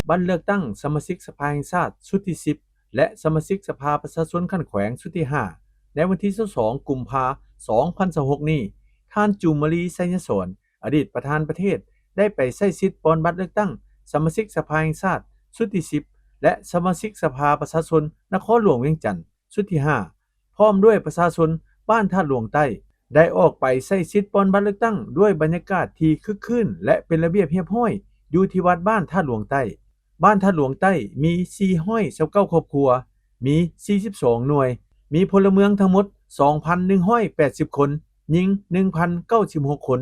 ບັດເລືອກຕັ້ງສະມາຊິກສະພາແຫ່ງຊາດຊຸດທີສິບ ແລະ ສະມາຊິກສະພາປະຊາຊົນຂັ້ນແຂວງຊຸດທີຫ້າ ໃນວັນທີຊາວສອງ ກຸມພາ ສອງພັນຊາວຫົກນີ້, ທ່ານ ຈູມມະລີ ໄຊຍະສອນ ອະດີດປະທານປະເທດ ໄດ້ໄປໃຊ້ສິດປ່ອນບັດເລືອກຕັ້ງສະມາຊິກສະພາແຫ່ງຊາດຊຸດທີສິບ ແລະ ສະມາຊິກສະພາປະຊາຊົນນະຄອນຫຼວງວຽງຈັນຊຸດທີຫ້າ ພ້ອມດ້ວຍປະຊາຊົນບ້ານທາດຫຼວງໃຕ້ ໄດ້ອອກໄປໃຊ້ສິດປ່ອນບັດເລືອກຕັ້ງດ້ວຍບັນຍາກາດທີ່ຄຶກຄື້ນ ແລະ ເປັນລະບຽບຮຽບຮ້ອຍ ຢູ່ທີ່ວັດບ້ານທາດຫຼວງໃຕ້. ບ້ານທາດຫຼວງໃຕ້ມີສີ່ຮ້ອຍຊາວເກົ້າຄອບຄົວ, ມີສີ່ສິບສອງໜ່ວຍ, ມີພົນລະເມືອງທັງໝົດສອງພັນໜຶ່ງຮ້ອຍແປດສິບຄົນ, ຍິງໜຶ່ງພັນເກົ້າສິບຫົກຄົນ,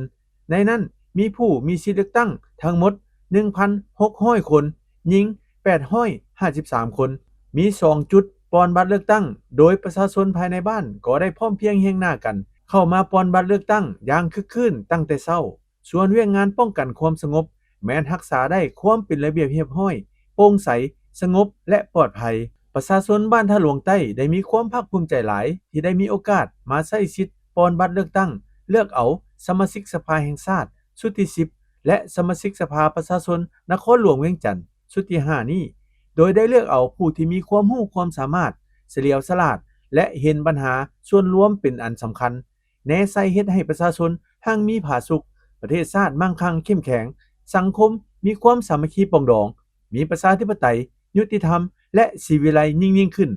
ໃນນັ້ນມີຜູ້ມີສິດເລືອກຕັ້ງທັງໝົດໜຶ່ງພັນຫົກຮ້ອຍຄົນ, ຍິງແປດຮ້ອຍຫ້າສິບສາມຄົນ. ມີສອງຈຸດປ່ອນບັດເລືອກຕັ້ງ ໂດຍປະຊາຊົນພາຍໃນບ້ານກໍໄດ້ພ້ອມພຽງຮຽງໜ້າກັນ ເຂົ້າມາປ່ອນບັດເລືອກຕັ້ງຢ່າງຄຶກຄື້ນຕັ້ງແຕ່ເຊົ້າ. ສ່ວນວຽກງານປ້ອງກັນຄວາມສະຫງົບ ແມ່ນຮັກສາໄດ້ຄວາມເປັນລະບຽບຮຽບຮ້ອຍ, ໂປ່ງໃສ, ສະຫງົບ ແລະ ປອດໄພ. ປະຊາຊົນບ້ານທາດຫຼວງໃຕ້ໄດ້ມີຄວາມພາກພູມໃຈຫຼາຍ ທີ່ໄດ້ມີໂອກາດມາໃຊ້ສິດປ່ອນບັດເລືອກຕັ້ງ ເລືອກເອົາສະມາຊິກສະພາແຫ່ງຊາດຊຸດທີສິບ ແລະ ສະມາຊິກສະພາປະຊາຊົນນະຄອນຫຼວງວຽງຈັນຊຸດທີຫ້ານີ້, ໂດຍໄດ້ເລືອກເອົາຜູ້ທີ່ມີຄວາມຮູ້ຄວາມສາມາດ, ສະຫຼຽວສະຫຼາດ ແລະ ເຫັນບັນຫາສ່ວນລວມເປັນອັນສຳຄັນ, ແນໃສ່ເຮັດໃຫ້ປະຊາຊົນຮັ່ງມີຜາສຸກ, ປະເທດຊາດມັ່ງຄັ່ງເຂັ້ມແຂງ, ສັງຄົມມີຄວາມສາມັກຄີປອງດອງ, ມີປະຊາທິປະໄຕ, ຍຸຕິທຳ ແລະ ສີວິໄລຍິ່ງໆຂຶ້ນ.